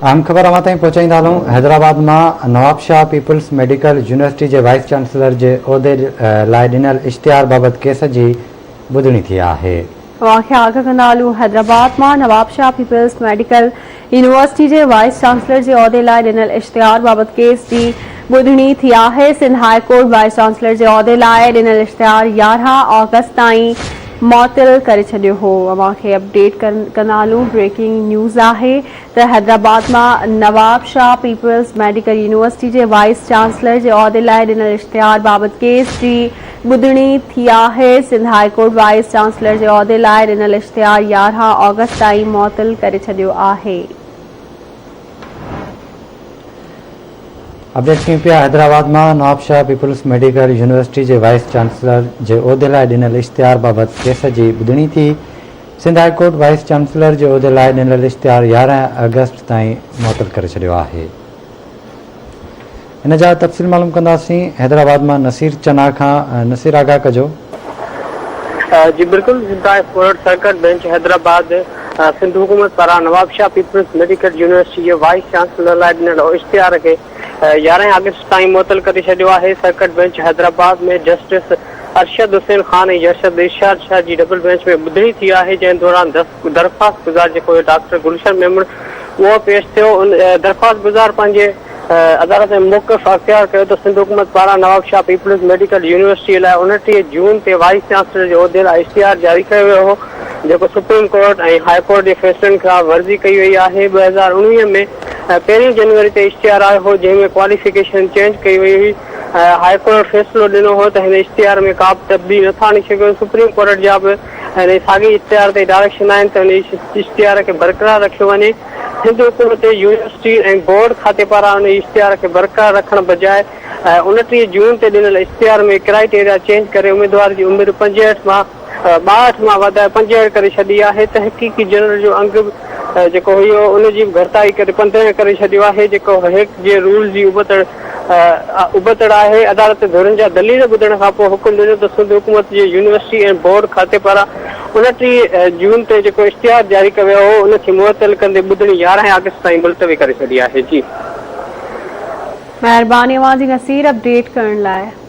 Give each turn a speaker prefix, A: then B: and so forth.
A: اهم خبر اوهان تائين پهچائيندا هلون، حيدرآباد مان نوابشاهه پيپلز ميڊيڪل يونيورسٽي جي وائيس چانسلر جي عهدي لاء ڏنل اشتهار بابت ڪيس جي ٻڌڻي ٿي آهي.
B: اوهان کي آگاهه ڪندا هلون، حيدرآباد مان نوابشاهه پيپلز ميڊيڪل يونيورسٽي جي وائيس چانسلر جي عهدي لاء ڏنل اشتهار بابت ڪيس جي ٻڌڻي ٿي آهي. Sindh high court vice chancellor جي عهدي لاء ڏنل اشتهار 11 آگسٽ تائين معطل ڪري ڇڏيو هو. اوهان کي اپڊيٽ ڪندا هلون، بريڪنگ نيوز آهي ته حيدرآباد مان Nawab Shah peoples medical university جي وائيس چانسلر جي عهدي لاء ڏنل اشتهار بابت ڪيس جي ٻڌڻي ٿي آهي. Sindh high court vice chancellor جي عهدي لاء ڏنل اشتهار 11 آگسٽ تائين معطل ڪري ڇڏيو آهي.
A: اپڊيٽ ڪيون پيا حيدرآباد مان نوابشاهه پيپلز ميڊيڪل يونيورسٽي جي وائيس چانسلر جي عهدي لاء ڏنل اشتهار بابت ڪيس جي ٻڌڻي ٿي. Sindh high court vice chancellor جي عهدي لاء ڏنل اشتهار 11 آگسٽ تائين معطل ڪري ڇڏيو آهي. ان جا تفصيل معلوم ڪنداسين حيدرآباد مان نصير چنا کان نصير آگاهه ڪجو.
C: جي بلڪل Sindh high court circuit bench Hyderabad Sindh حڪومت پاران نوابشاهه پيپلز ميڊيڪل يونيورسٽي جي وائيس چانسلر لاء ڏنل اشتهار کي 11 آگسٽ تائين معطل ڪري ڇڏيو آهي. Circuit bench Hyderabad ۾ justice Arshad Hussain Khan ۽ justice Irshad Shah جي ڊبل بئنچ ۾ ٻڌڻي ٿي آهي جنهن دوران درخواست گذار جيڪو هيو ڊاڪٽر گلشن ميمڻ اهو پيش ٿيو ان درخواست گذار پنهنجي عدالت ۾ موقف اختيار ڪيو ته سنڌ حڪومت پاران نوابشاهه پيپلز ميڊيڪل يونيورسٽيء لاء 29 جون تي وائيس چانسلر جي عهدي لاء اشتهار جاري ڪيو ويو هو، جيڪو سپريم ڪورٽ ۽ هاء ڪورٽ جي فيصلن خلاف ورزي ڪئي وئي آهي. 2019 ۾ پهرين جنوري تي اشتهار آيو هو، جنهن ۾ ڪواليفڪيشن چينج ڪئي وئي هئي. هاء ڪورٽ فيصلو ڏنو هو ته هن اشتهار ۾ ڪا به تبديلي نٿا آڻي سگهون، سپريم ڪورٽ جا به انهي ساڳئي اشتهار تي ڊائريڪشن آهن ته انهي اشتهار کي برقرار رکيو وڃي. سنڌ حڪومت يونيورسٽي ۽ بورڊ کاتي پاران انهي اشتهار کي برقرار رکڻ بجاء 29 جون تي ڏنل اشتهار ۾ ڪرائيٽيريا چينج ڪري اميدوار جي عمر 65 مان 62 مان وڌائي 65 ڪري ڇڏي آهي تحقيقي جنرل جو انگ به جيڪو هيو ان جي به گهٽتائي ڪري 15 ڪري ڇڏيو آهي جيڪو هيڪ جي رولز جي ابتڙ ابتڙ آهي. عدالت ڌرين جا دليل ٻڌڻ کانپوء حڪم ڏنو ته سنڌ حڪومت جي يونيورسٽي ۽ بورڊ کاتي پاران 29 جون تي جيڪو اشتهار جاري ڪيو ويو هو ان کي معطل ڪندي ٻڌڻي 11 آگسٽ تائين ملتوي ڪري ڇڏي آهي. جي.
B: مهرباني اوهان جي نصير اپڊيٽ ڪرڻ لاء.